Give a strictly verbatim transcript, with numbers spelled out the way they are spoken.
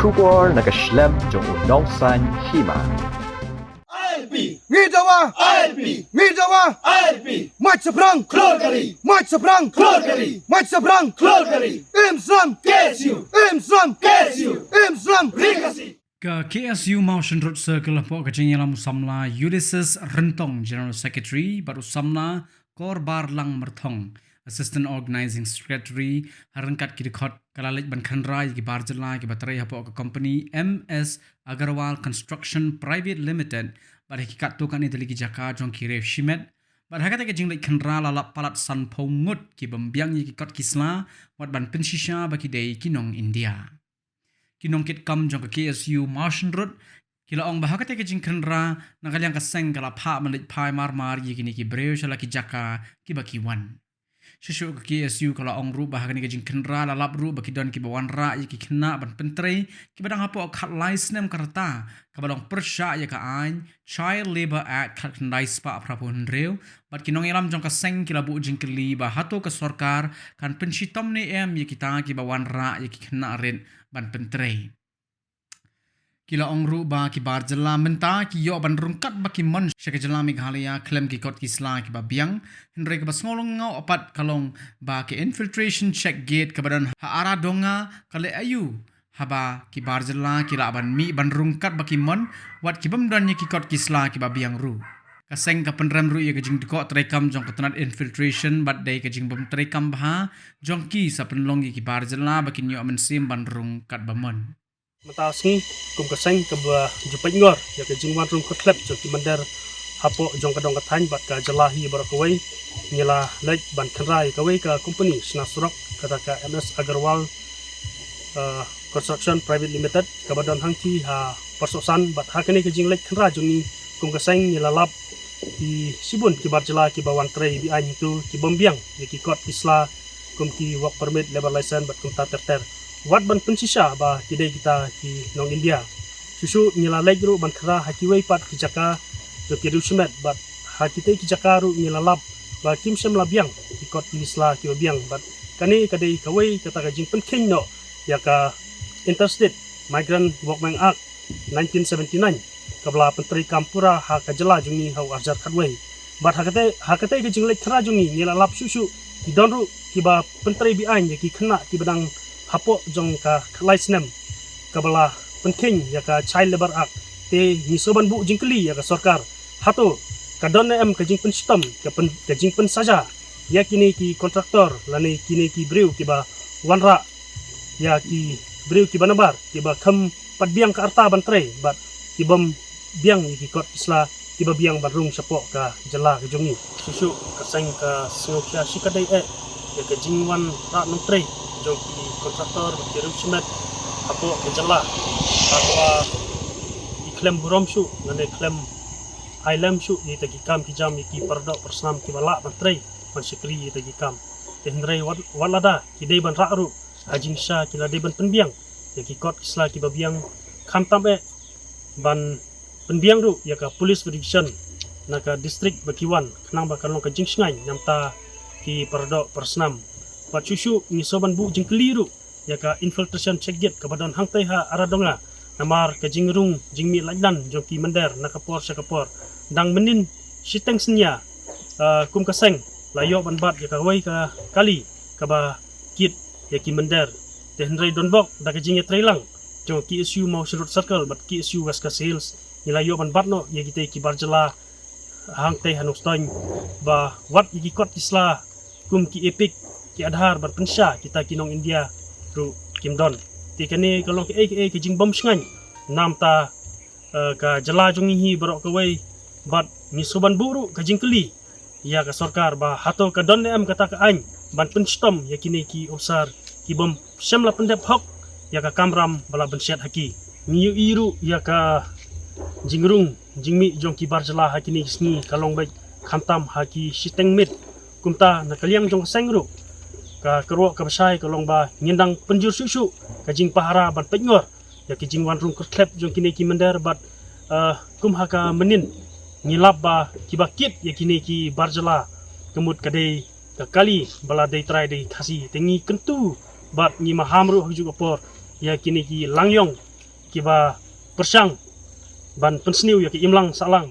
Khubor na ka shlem jong u nongsaiñ hima. I L P. Ngi dawa. I L P. Ngi dawa. I L P. Mach saprang. Klor kali. Mach saprang. Klor kali. Mach saprang. Klor kali. Im slem. K S U. Im slem. K S U. Im slem. Ri Khasi. Ka K S U Mawshynrut Circle hapoh ka jingïalam u samla Ulysses Ryntong, General Secretary, bad u samla Korbar Langmyrthong, Assistant Organizing Secretary, ha ryngkat ki dkhot ka la leit ban khynra ïa ki bar jylla kiba trei hapoh ka company M S Agarwal Construction Private Limited, bad ha ki katto katne tylli ki jaka jong ki riew shimet, bad ha kata ka jingleit khynra la lap palat sanphew ngut ki bym biang ïa ki kot ki sla, wat ban pynshisha ba ki dei ki nong India. Ki nongkitkam jong ka K S U Mawshynrut ki la ong ba ha kata ka jingkhynra na ka liang ka seng ka la phah ban leit phai mar mar ïa kine ki briew sha la ki jaka kiba ki wan. Shuh shuh ka K S U ka la ong ruh ba ha kane ka jingkhynra la lap ruh ba ki don kiba wanrah ïa ki khynnah ban pyntrei kiba dang hapoh khatlai snem ka rta, kaba long pyrshah ïa ka aiñ Child Labour Act khatkhyndai spah phraphew hynriew, bad ki nongïalam jong ka seng ki la buh jingkylli ba hato ka sorkar kan pynshitom ne em ïa kita kiba wanrah ïa ki khynnah rit ban pyntrei. Ki la ong ruh ba ki bar jylla mynta ki ïoh ban rung katba ki mon sha ka jylla Meghalaya khlem ki kot ki sla kiba biang, hynrei kaba sngew lyngngoh pat ka long ba ka infiltration check gate kaba don ha Aradonga ka leh aïu haba ki bar jylla ki lah ban mih ban rung katba ki mon, wat ki bym don ïa ki kot ki sla kiba biang ruh. Ka seng ka pynrem ruh ïa ka jingdkoh treikam jong ka tnat infiltration bad dei ka jingbym treikam bha jong ki sa pynlong ïa ki bar jylla ba kin ïoh mynsiem ban rung katba mon. Mynta sngi kum ka seng kaba ju peit ngor ïa ka jingwan rung kyrkhlep jong ki mynder hapoh jong ka dong ka thaiñ bad ka jylla hi baroh kawei, ngi la leit ban khynra ïa kawei ka company shna surok, kata ka M S Agarwal, eh, Construction Private Limited, kaba don hangtei ha Pyrsohsan, bad ha kane ka jingleit khynra jong ngi kum ka seng ngi la lap ki shibun ki bar jylla kiba wan trei beaiñ hangto ki bym biang ïa ki kot ki sla kum ki work permit, labour license bad kumta ter ter, wat ban pynshisha ba ki dei kita ki nong India. Shuh shuh ngi la leit ruh ban khynra ha kiwei pat ki jaka jong ki riew shimet bad ha kitei ki jaka ruh ngi la lap ba kim shym la biang ki kot ki sla kiba biang, bad kane ka dei kawei kata ka jingpynkheiñ noh ïa ka Interstate Migrant Workmen Act nineteen seventy-nine, kaba la pyntreikam pura ha ka jylla jong ngi ha u arhajar khatwei. Bad ha katei, ha katei ka jingleit khynra jong ngi ngi la lap shuh shuh ki don ruh kiba pyntrei beaiñ ïa ki khynnah kiba dang hapoh jong ka khatlai snem, kaba la pynkheiñ ïa ka Child Labour Act. Te ngi sngewbha ban buh jingkylli ïa ka sorkar, hato ka don ne em ka jingpynshitom, ka pyn-, ka jingpynsaja ïa kine ki kontraktor lane kine ki briew kiba wanrah ïa ki briew kiba nabar kiba khlem pat biang ka rta ban trei bad ki bym biang ïa ki kot ki sla kiba biang ban rung shapoh ka jylla ka jong ngi. Shuh shuh ka seng ka sngewkhia shikatdei eh ïa ka jingwanrah nongtrei jong ki kontraktor bad ki riew shimet hapoh ka jylla, ha kaba ki khlem burom shuh lane khlem ailem shuh ïa kita ki kam ki jam ïa ki paradoh parasnam kiba lah ban trei ban shakri ïa kita ki kam. Te hynrei wat, wat lada ki dei ban rah ruh ha jingshisha ki la dei ban pynbiang ïa ki kot ki sla kiba biang, khamtam eh ban pynbiang ruh ïa ka police verification na ka district ba ki wan, khnang ba kan long ka jingshngaiñ na bynta ki paradoh parasnam. Bad shuh shuh ngi sngewbha ban buh jingkylli ruh ïa ka infiltration check gate kaba don hangtei ha Aradonga, namar ka jingrung jingmih laitlan jong ki mynder na ka por sha ka por dang mynnin shiteng synñia, ah, kum ka seng la ïoh ban bat ïa kawei ka kali kaba kit ïa ki mynder. Te hynrei donbok da ka jingïatreilang jong K S U Mawshynrut Circle bad K S U West Khasi Hills, ngi la ïoh ban bat noh ïa kitei ki bar jylla hangtei ha Nongstoiñ ba wat ïa ki kot ki sla kum ki EPIC, ki Aadhaar ban pynshisha kita ki nong India ruh kim don. Te kane ka long kaei kaei ka jingbymshngaiñ na bynta, eh, ka jylla jong ngi hi baroh kawei, bad ngi sngewbha ban buh ruh ka jingkylli ïa ka sorkar ba hato ka don ne em kata ka aiñ ban pynshitom ïa kine ki ophisar ki bym shym la pyndep hok ïa ka kamram ba la bynshet ha ki. Ngi ïohi ruh ïa ka jingrung jingmih jong ki bar jylla ha kine ki sngi ka long beit khamtam ha ki shiteng miet. Kumta na ka liang jong ka seng ruh, ka kyrwoh kaba shai ka long ba ngin dang pynjur shuh shuh ka jingpahara ban peit ngor ïa ki jingwan rung kyrkhlep jong kine ki mynder bad, eh, kum ha ka mynnin ngi lap ba kiba kit ïa kine ki bar jylla ka mut ka dei ka kali ba la dei trai dei Khasi. Te ngi kyntu bad ngi maham ruh ha kajuh ka por ïa kine ki langïong kiba pyrshang ban pynsniew ïa ki imlang sahlang